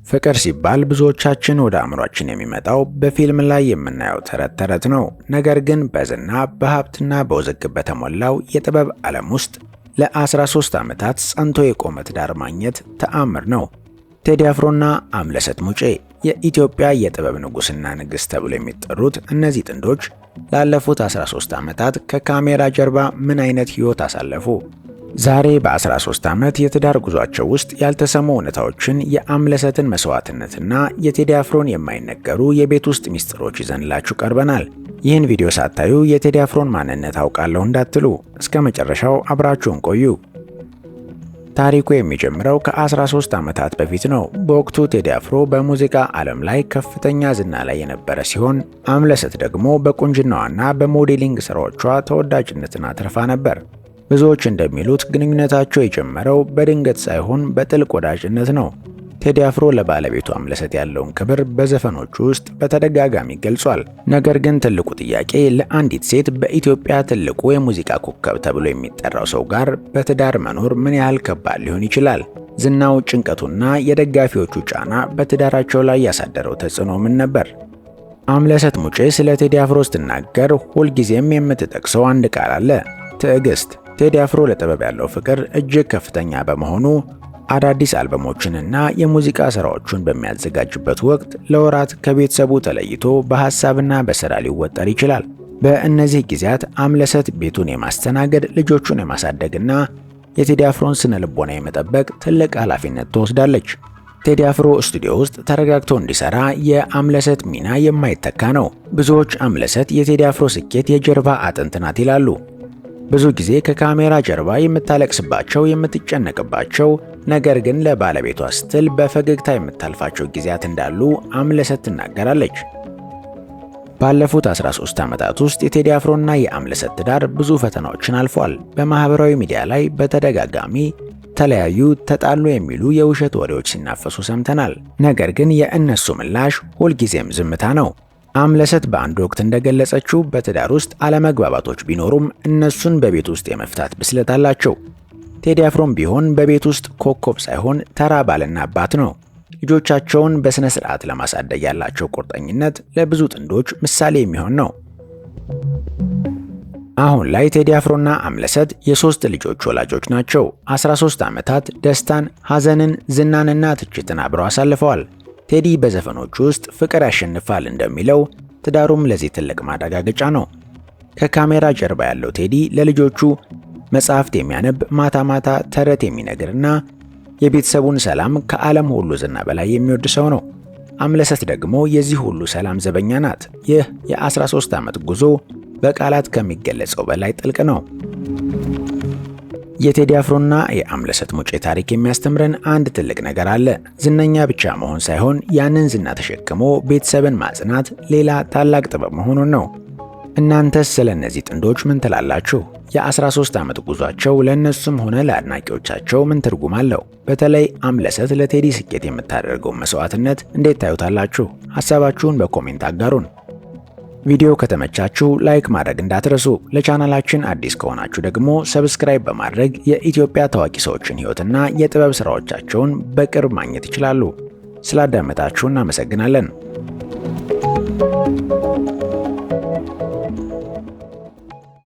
ፍቅር ሲባል ብዙዎቻችን ወደ አእምሯችን የሚመጣው በፊልም ላይ የምናየው ተረት ተረት ነው። ነገር ግን በዝና፣ በሀብትና በውዝግብ በተሞላው የጥበብ ዓለም ውስጥ ለ13 ዓመታት ጸንቶ የቆመ ትዳር ማግኘት ተአምር ነው። ቴዲ አፍሮና አምለሰት ሙጬ የኢትዮጵያ የጥበብ ንጉሥና ንግሥት ተብሎ የሚጠሩት እነዚህ ጥንዶች ላለፉት 13 ዓመታት ከካሜራ ጀርባ ምን አይነት ሕይወት አሳለፉ? ዛሬ በ13 ዓመት የትዳር ጉዟቸው ውስጥ ያልተሰሙ እውነታዎችን፣ የአምለሰትን መስዋዕትነትና የቴዲ አፍሮን የማይነገሩ የቤት ውስጥ ሚስጥሮች ይዘንላችሁ ቀርበናል። ይህን ቪዲዮ ሳታዩ የቴዲ አፍሮን ማንነት አውቃለሁ እንዳትሉ፣ እስከ መጨረሻው አብራችሁን ቆዩ። ታሪኩ የሚጀምረው ከ13 ዓመታት በፊት ነው። በወቅቱ ቴዲ አፍሮ በሙዚቃ ዓለም ላይ ከፍተኛ ዝና ላይ የነበረ ሲሆን፣ አምለሰት ደግሞ በቁንጅናዋና በ modeling ስራዎቿ ተወዳጅነትን አትርፋ ነበር። ብዙዎች እንደሚሉት ግንኙነታቸው የጀመረው በድንገት ሳይሆን በጥልቅ ወዳጅነት ነው። ቴዲ አፍሮ ለባለቤቱ አምለሰት ያለውን ክብር በዘፈኖቹ ውስጥ በተደጋጋሚ ገልጿል። ነገር ግን ትልቁ ጥያቄ ለአንዲት ሴት በኢትዮጵያ ትልቁ የሙዚቃ ኮከብ ተብሎ የሚጠራው ሰው ጋር በትዳር መኖር ምን ያህል ከባድ ሊሆን ይችላል? ዝናው፣ ጭንቀቱና የደጋፊዎቹ ጫና በትዳራቸው ላይ ያሳደረው ተጽዕኖ ምን ነበር? አምለሰት ሙጬ ስለ ቴዲ አፍሮ ስትናገር ሁልጊዜም የምትጠቅሰው አንድ ቃል አለ፣ ትዕግስት። ቴዲ አፍሮ ለጥበብ ያለው ፍቅር እጅግ ከፍተኛ በመሆኑ አዳዲስ አልበሞችንና የሙዚቃ ስራዎቹን በሚያዘጋጅበት ወቅት ለወራት ከቤተሰቡ ተለይቶ በሐሳብና በሥራ ሊወጠር ይችላል። በእነዚህ ጊዜያት አምለሰት ቤቱን የማስተናገድ፣ ልጆቹን የማሳደግና የቴዲ አፍሮን ስነ ልቦና የመጠበቅ ትልቅ ኃላፊነት ትወስዳለች። ቴዲ አፍሮ ስቱዲዮ ውስጥ ተረጋግቶ እንዲሰራ የአምለሰት ሚና የማይተካ ነው። ብዙዎች አምለሰት የቴዲ አፍሮ ስኬት የጀርባ አጥንት ናት ይላሉ። ብዙ ጊዜ ከካሜራ ጀርባ የምታለቅስባቸው፣ የምትጨነቅባቸው፣ ነገር ግን ለባለቤቷ ስትል በፈገግታ የምታልፋቸው ጊዜያት እንዳሉ አምለሰት ትናገራለች። ባለፉት 13 ዓመታት ውስጥ የቴዲ አፍሮና የአምለሰት ትዳር ብዙ ፈተናዎችን አልፏል። በማህበራዊ ሚዲያ ላይ በተደጋጋሚ ተለያዩ፣ ተጣሉ የሚሉ የውሸት ወሬዎች ሲናፈሱ ሰምተናል። ነገር ግን የእነሱ ምላሽ ሁልጊዜም ዝምታ ነው። አምለሰት በአንድ ወቅት እንደገለጸችው በትዳር ውስጥ አለመግባባቶች ቢኖሩም እነሱን በቤት ውስጥ የመፍታት ብስለት አላቸው። ቴዲ አፍሮም ቢሆን በቤት ውስጥ ኮከብ ሳይሆን ተራ ባልና አባት ነው። ልጆቻቸውን በሥነ ሥርዓት ለማሳደግ ያላቸው ቁርጠኝነት ለብዙ ጥንዶች ምሳሌ የሚሆን ነው። አሁን ላይ ቴዲ አፍሮና አምለሰት የሶስት ልጆች ወላጆች ናቸው። 13 ዓመታት ደስታን፣ ሐዘንን፣ ዝናንና ትችትን አብረው አሳልፈዋል። ቴዲ በዘፈኖቹ ውስጥ ፍቅር ያሸንፋል እንደሚለው ትዳሩም ለዚህ ትልቅ ማረጋገጫ ነው። ከካሜራ ጀርባ ያለው ቴዲ ለልጆቹ መጽሐፍት የሚያነብ፣ ማታ ማታ ተረት የሚነግርና የቤተሰቡን ሰላም ከዓለም ሁሉ ዝና በላይ የሚወድ ሰው ነው። አምለሰት ደግሞ የዚህ ሁሉ ሰላም ዘበኛ ናት። ይህ የ13 ዓመት ጉዞ በቃላት ከሚገለጸው በላይ ጥልቅ ነው። የቴዲ አፍሮና የአምለሰት ሙጬ ታሪክ የሚያስተምረን አንድ ትልቅ ነገር አለ። ዝነኛ ብቻ መሆን ሳይሆን ያንን ዝና ተሸክሞ ቤተሰብን ማጽናት ሌላ ታላቅ ጥበብ መሆኑን ነው። እናንተስ ስለ እነዚህ ጥንዶች ምን ትላላችሁ? የ13 ዓመት ጉዟቸው ለእነሱም ሆነ ለአድናቂዎቻቸው ምን ትርጉም አለው? በተለይ አምለሰት ለቴዲ ስኬት የምታደርገውን መስዋዕትነት እንዴት ታዩታላችሁ? ሐሳባችሁን በ comment አጋሩን። ቪዲዮ ከተመቻችሁ like ማድረግ እንዳትረሱ። ለቻናላችን አዲስ ከሆናችሁ ደግሞ subscribe በማድረግ የኢትዮጵያ ታዋቂ ሰዎችን ሕይወትና የጥበብ ስራዎቻቸውን በቅርብ ማግኘት ይችላሉ። ስላዳመጣችሁ እናመሰግናለን።